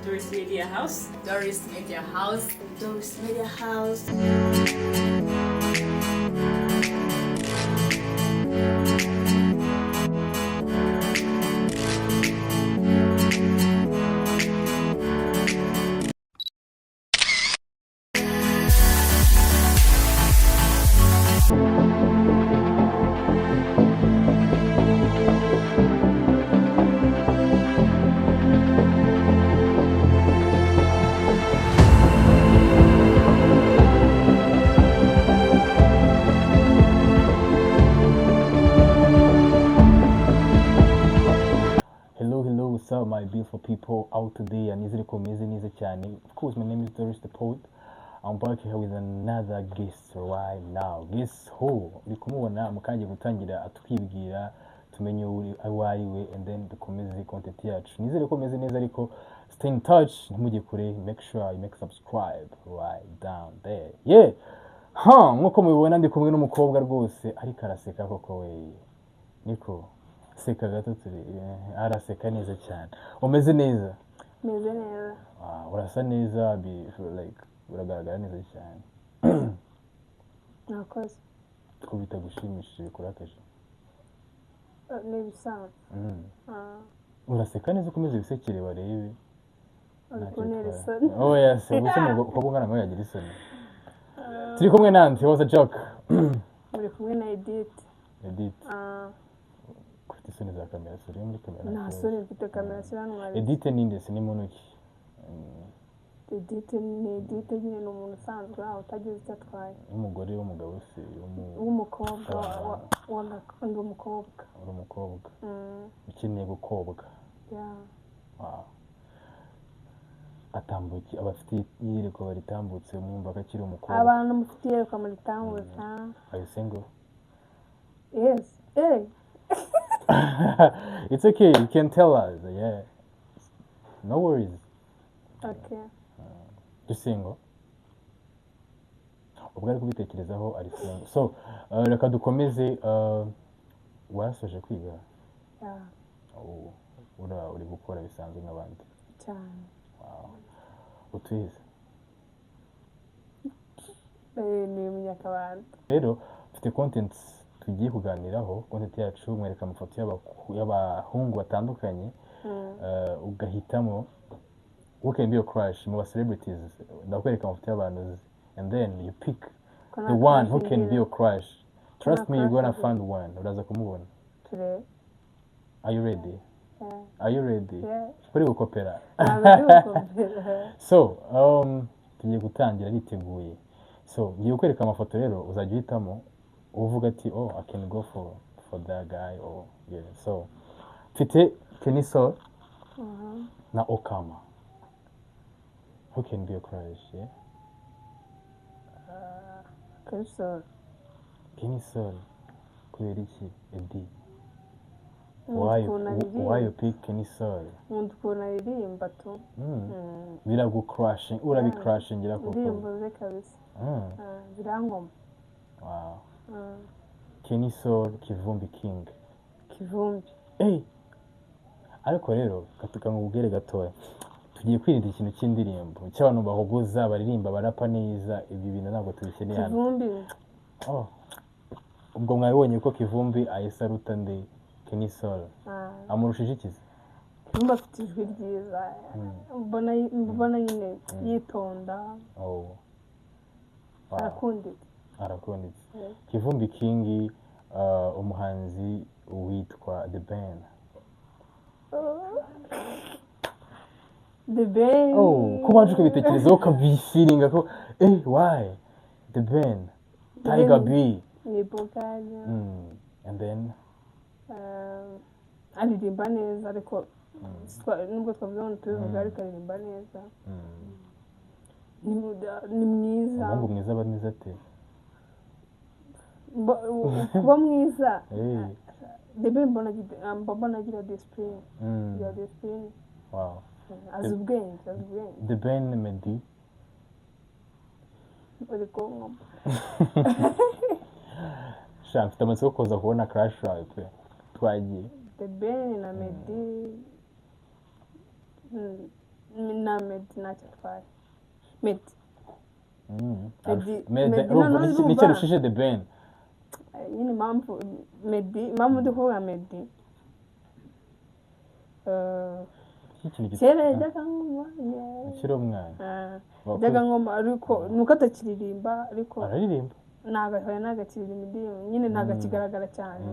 Doris Media House. Doris Media House. Doris Media House. Hello, hello, what's up, my beautiful people out there? Nizere ko mumeze neza cyane. Of course, my name is Doris the Poet. I'm back here with another guest right now. Guess who? Uri kumubona mukangiye gutangira atwibwira, tumenye uwo ari we, and then dukomeze content yacu. Nizere ko mumeze neza, ariko stay in touch, ntimujye kure, make sure you make subscribe right down there. Yeah! Huh, nkuko mubibona ndi kumwe n'umukobwa rwose, ariko araseka koko we. Niko seka gato turi araseka neza cyane. Umeze neza? Meze neza. Ah, urasa neza, like uragaragara neza cyane. Nakoze. Ko bitagushimishije, bikurakaje? Ni ibisanzwe. Ah, Uraseka neza, ukomeze wisekere barebe. Uri Ntacyo kuntera bitwaye. isoni. Oh yes, ubuse umukobwa ungana nkawe yagira isoni? Turi kumwe nande? Was a joke. Muri kumwe na Edith. Edith? Ah, Ufite isoni za kamera? Suri muri kamera. Nta Nta soni mfite, kamera sirantwara. Edith ninde se? Ni muntu ki? Edith ni Edith nyine, ni umuntu usanzwe aho utagize icyo atwaye. W'umugore, w'umugabo se? W'umukobwa, ndi umukobwa. Uri umukobwa ukeneye gukobwa? Yeah. Wow. Atambuki abafite iyerekwa baritambutse, mwumva ko akiri umukobwa. Abantu mufite iyerekwa muritambutsa. Are you single? Yes, eh. It's okay, you can tell us. Yeah, no worries. Okay. You single? Ubwo ari kubitekerezaho, ari single. So reka dukomeze. Warasoje kwiga? Yeah. Oh, uri gukora bisanzwe nk'abandi? Cyane. Wow. Utuyize? Ni Munyakabanda. Rero mfite content tugiye kuganiraho. Content yacu, mwereka amafoto y'abahungu batandukanye, ugahitamo who can be your crush mu ba celebrities. Ndakwereka amafoto y'abantu uzi, and then you pick Ko nta the one who crush can be ngira. your crush. Trust Nta me, you're crush gonna ngira. find one. Uraza kumubona. Turebe. Are you ready? Yeah. Are you ready? Yeah. Kuri gukopera? Ntabwo ndi gukomera. So tugiye gutangira, ariteguye. So ngiye kukwereka amafoto rero, uzajya uhitamo uvuga ati: "Oh, I can go for that guy," or yeah. So mfite Kenny Sol na Okama. Who can be your crush? Yeah. Kenny Sol. Kenny Sol. Kubera iki, Edi? Nkunda Why? ukuntu Why you aririmba. pick Kenny Sol? Nkunda ukuntu aririmba tu. Biragucrushing, urabicrushingira koko? Indirimbo ze kabisa. Ah, zirankoma. Wow. Kenny Sol, Kivumbi King? Kivumbi. Hey! Ariko rero katuka nkubwire gatoya, tugiye kwirinda ikintu cy'indirimbo cy'abantu bahogoza, baririmba, barapa neza. Ibyo bintu ntabwo tubikeneye hano. Kivumbi. Oh. Ubwo mwabibonye ko Kivumbi ahise aruta ndi Kenny Sol. Ah, Amurushije ikizi? Kivumbi afite ijwi ryiza, mbona nyine yitonda. Oh. Wow. Arakunditse. Arakunditse. Yeah. Kivumbi King, umuhanzi witwa The Ben? The Ben. Oh, ko ubanje ukabitekerezaho, ukabifeelinga ko why The Ben, Tiger B? Ni boganya. And then? Aririmba neza, ariko nubwo twavuze ngo tubivuga, ariko aririmba neza. Ni mwiza. Umuhungu mwiza aba ameze ate? Kuba mwiza, The Ben mbona agira discipline. Agira discipline. Azi ubwenge, azi ubwenge. The Ben, Meddy? Uri kunkoma. Sha, mfite amatsiko yo kuza kubona crush wawe pe. Twagiye. The Ben na Meddy. Na Meddy ntacyo atwaye, Meddy. Meddy. Meddy, Meddy, urumva, noneho nicyo urumva. Arushije The Ben. Nyine impamvu Meddy, impamvu ndi kuvuga Meddy, Iki kintu kera yajyaga nkoma, yeah. Akiri umwana. Ah, Wakuze. yajyaga nkoma, ariko nuko atakiririmba, ariko Araririmba. Ntabwo akiririmba indirimbo nyine, ntabwo akigaragara cyane.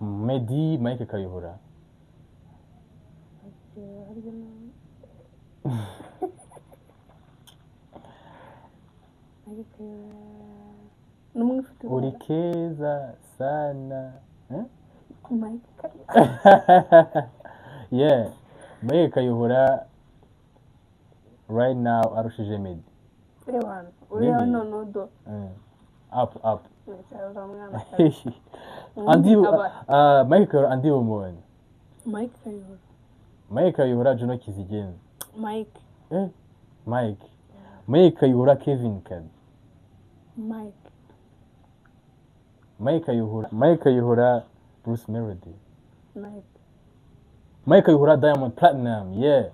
Meddy, Mike Kayihura. Harya Mike Kayihura ni umwe ufite Uri keza sana, eh? Mike Kayihura. Yeah, Mike Kayihura right now arushije Meddy. Ewana, uriya Really? noneho do. Up up. Uriya mwana kabisa. Andi Aba- Mike Kayihura, Andy Bumuntu. Mike Kayihura. Mike Kayihura, Juno Kizigenza. Mike. Eh, Mike, Mike Kayihura, Kevin Kade. Mike. Mike Kayihura, Mike Kayihura, Bruce Melody. Mike. Mike Kayihura, Diamond Platinum, yeah.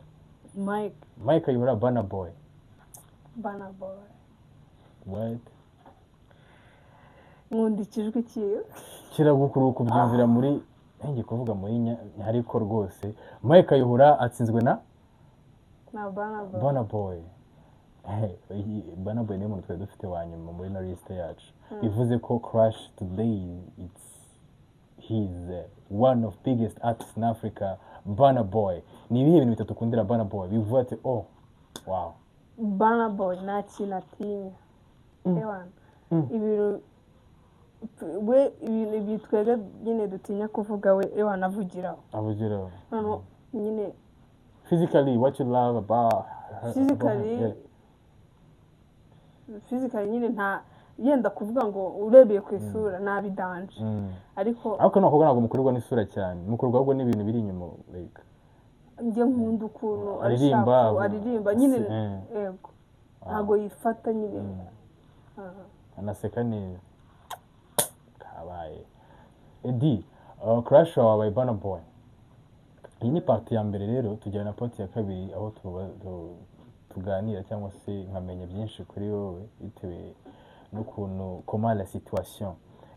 Mike. Mike Kayihura, Burna Boy. Burna Boy. What? Nkunda ikijwi cyiwe. Kiragukuru kubyumvira muri ngiye kuvuga muri ariko rwose Mike Kayihura atsinzwe na Na Burna Boy. Burna Boy. Burna Boy niwe muntu twari dufite wa nyuma muri na liste yacu, bivuze ko crush today, it's he's one of biggest artists in Africa, Burna Boy. Ni ibihe bintu bitatu ukundira Burna Boy bivuga ati: "Oh wow"? Burna Boy nta kintu atinya. Ewana, ibintu we, ibintu ibi twebwe nyine dutinya kuvuga, we ewana avugiraho. Avugiraho. Noneho nyine Physically, what you love about her? Physically, Yeah. physically nyine nta yenda kuvuga ngo urebeye ku isura ntabidanje, ariko Ariko n'abakobwa ntabwo mukururwa n'isura cyane, mukururwa ahubwo n'ibintu biri inyuma, like njye nkunda ukuntu Aririmba, arishaka aririmba nyine. Yego, ntabwo yifata nyine. Aha. Anaseka neza, kabaye. Edi, crush wawe wabaye Burna Boy. Iyi ni part ya mbere. Rero tujyana na part ya kabiri, aho tuganira cyangwa se nkamenya byinshi kuri wowe bitewe n'ukuntu comment la situation.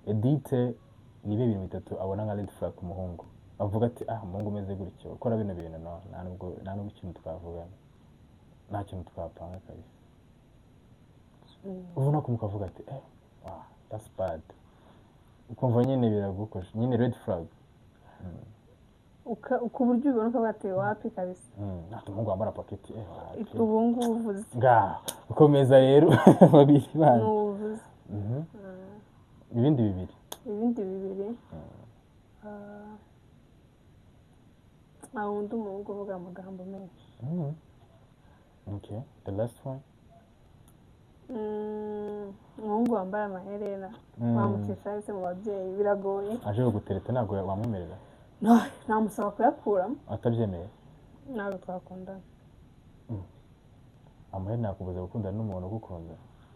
Edith, ni ibihe bintu bitatu abona nka red flag ku muhungu, avuga ati: "Ah, umuhungu umeze gutyo, ukora bino bintu, no nta nubwo ikintu twavugana, nta kintu twapanga kabisa"? Ubona ko mukavuga ati: "Eh, wow, that's bad," ukumva nyine biragukosha nyine, red flag. Ku buryo ubibona ukavuga ati: "Wapi kabisa." Ati umuhungu wambara paketi, eh, wapi. Ubu ngubu uvuze. Nga ukomeza rero babiri ni bandi. Ubuvuze. Ibindi bibiri. Ibindi bibiri, nta wundi umuhungu uvuga amagambo menshi. Okay, the last one. Umuhungu wambaye amaherena wamucisha ese mu babyeyi biragoye. Aje kugutereta ntabwo wamwemerera? No, namusaba kuyakuramo. Atabyemeye? Ntabwo twakundana. Amaherena yakubuza gukundana n'umuntu ugukunda?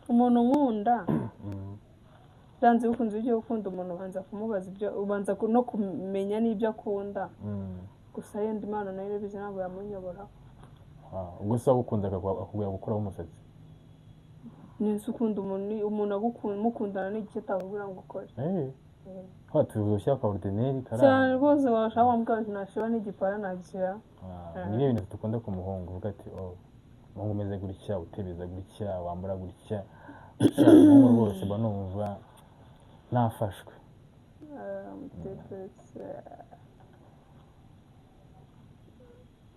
Umuntu nkunda, byanze bikunze iyo ugiye gukunda umuntu ubanza kumubaza ibyo ubanza no kumenya n'ibyo akunda. Gusa yenda Imana nayo irabizi, ntabwo yamunyobora. Ah, ubwo se wagukunze akakubwira gukuraho umusatsi? Ni ukunda umuntu, umuntu agukunda mukundana n'igice atakubwira ngo ukore. Eh. Tuvuze gushyira ka ordinaire kari Cyane aho. rwose, washaka wambwira ati nashyira n'igipara nagishyira. Ah, ni ibihe bintu dukunda ku muhungu, uvuga ati: "Oh, umuhungu umeze gutya, utebeza gutya, wambara gutya, sha, umuhungu rwose mba numva nafashwe"?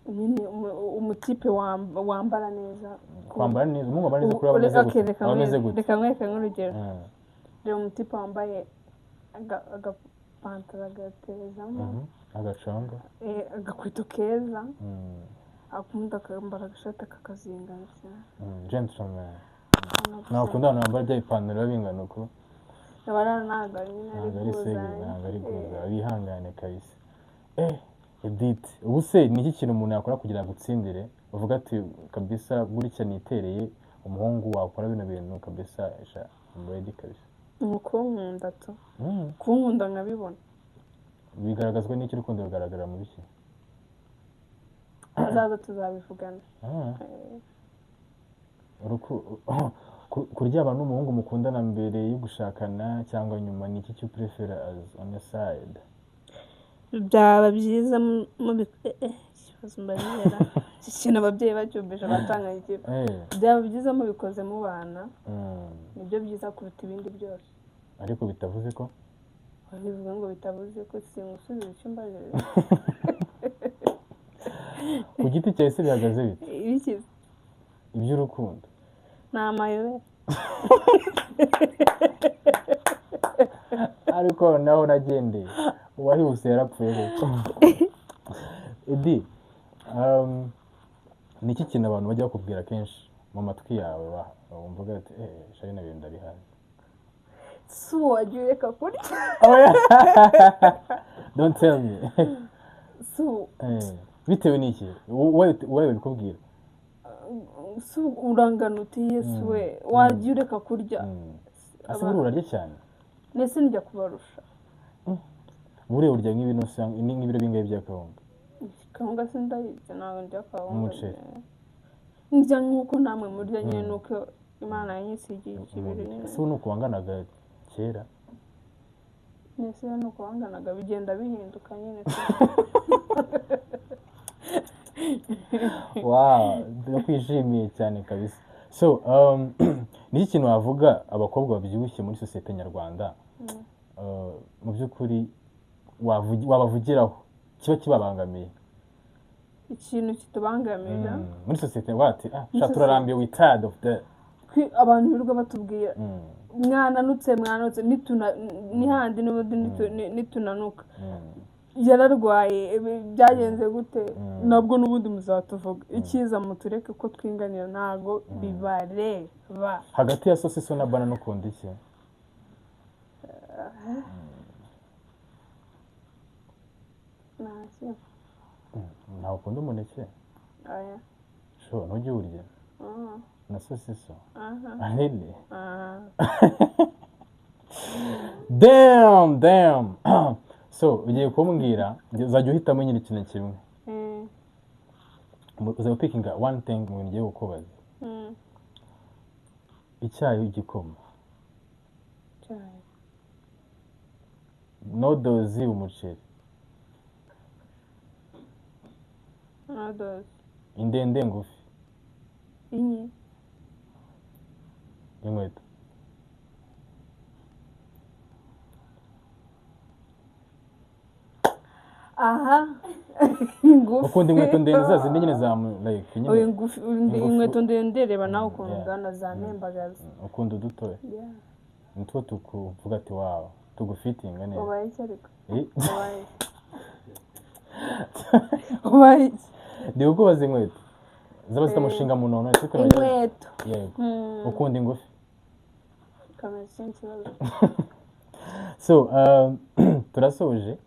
Nyine umutipe wambara neza. Kwambara neza, umuhungu wambara neza kuri aba ameze Okay, gute? reka Aba ameze gute? Reka nkwereke nk'urugero. Reba umutipe wambaye agapantaro agatezamo, Agacanga. Agakweto keza, akunda akambara agashati akakazinga gutya. Gentleman. Ntabwo abantu bambara bya ipantaro biba bingana uko. Aba ntabwo ari nyine ari Ntabwo ari kuza. Segi, ntabwo ari kuza, bihangane kabisa. Eh, Edith, ubu se ni iki kintu umuntu yakora kugira ngo agutsindire, uvuga ati: "Kabisa gutya nitereye umuhungu wakora bino bintu kabisa, sha, I'm ready kabisa"? Ni ukunkunda tu. Kunkunda nkabibona. Bigaragazwa n'iki? Urukundo rugaragara mu biki? Azaza tuzabivugana. Ah. Kuryama n'umuhungu mukundana mbere yo gushakana cyangwa nyuma, ni iki cyo prefera as on your side? Byaba byiza ikibazo mbabwira, iki kintu ababyeyi bacyumvise batanganye ikipe. Byaba byiza mubikoze mubana, nibyo byiza kuruta ibindi byose. Ariko bitavuze ko Bivuga ngo bitavuze ko singusubiza icyo mbajije. Ku giti cyawe se bihagaze bite? Ibikize? Iby'urukundo. Ni amayobera. Ariko naho nagendeye, uwahihuse yarapfuye koko. Edi, ni iki kintu abantu bajya bakubwira kenshi mu matwi yawe wumva ati eh, shari na bintu ndabihaze? Si wagiye ureka kurya. Oh, yeah. Don't tell me. Si Bitewe n'iki wowe babikubwira? Si urangana uti yesu we, wagiye ureka kurya. Ase buriya urarya cyane? Ndetse njya kubarusha. Buriya urya nk'ibiro nk'ibiro bingahe by'akawunga? Kawunga sindayirya, ntabwo ndya kawunga. Umuceri. Ndya nk'uko namwe murya nyine, nuko Imana yanyisigiye ikibiri nyine. Ese ubu ni uko wanganaga kera? Mbese nuko wanganaga, bigenda bihinduka nyine. Wow, ndakwishimiye cyane kabisa. So ni iki kintu wavuga abakobwa babyibushye muri sosiyete nyarwanda, mu by'ukuri wabavugiraho kiba kibabangamiye? Ikintu kitubangamira? Muri sosiyete wati ah Muri sha, turarambiwe, we tired of that. Abantu birirwa batubwira mwananutse, mwananutse, nituna nihandi n'ubundi nitunanuka yararwaye, byagenze gute, nabwo n'ubundi muzatuvuga. Icyiza mutureke ko twinganira, ntago bibareba. Hagati ya sosiso na banana ukunda iki? Ntacyo. Ntawe ukunda umuneke? Oya. Sho ntujye urya na sosiso? Aha. Really? Aha. Damn, damn. So ugiye kumbwira, uzajya uhitamo nyine ikintu kimwe. Uzajya upikinga one thing mu bintu ugiye kukubaza. Icyayi, igikoma? Icyayi. Noodles, umuceri? Noodles. Indende, ngufi? Inye. Inkweto? Aha, ingufi. Ukunda inkweto ndende, za zindi nyine za like Oya, nyine? Ingufi. Ingufi. Inkweto ndende, reba nawe ukuntu ungana, zampembagaza. Ukunda udutoya? Yeah. Nitwo tukuvuga ati wow, tugufitinga neza. Ubaye iki ariko? Eh? Ubaye iki? Ubaye iki? Ndi kukubaza inkweto zaba zitamushinga mu nono ariko Inkweto. Yego. Ukunda ingufi? Kameze ikindi kibazo. So turasoje.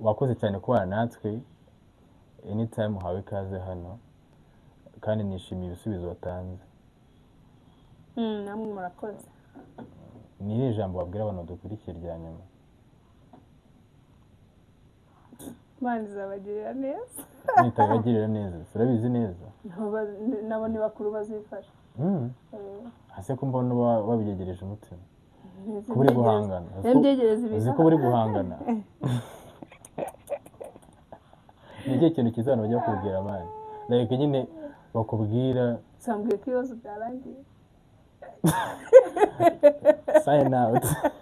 Wakoze cyane kubana natwe. Anytime uhawe ikaze hano, kandi nishimiye ibisubizo watanze. Namwe murakoze. Ni irihe jambo wabwira abantu badukurikiye rya nyuma? Imana izabagirira neza. Nitabibagirira neza, turabizi neza. Nabo ni bakuru, bazifasha. Ase ko mbona uba wabyegereje umutima, kuba uri guhangana? Mbyegereza. Uzi ko uri guhangana? Ni ikihe kintu cyiza abantu bajya bakubwira abandi, like nyine bakubwira? Sambwiye ko ibibazo byarangiye. Sign out.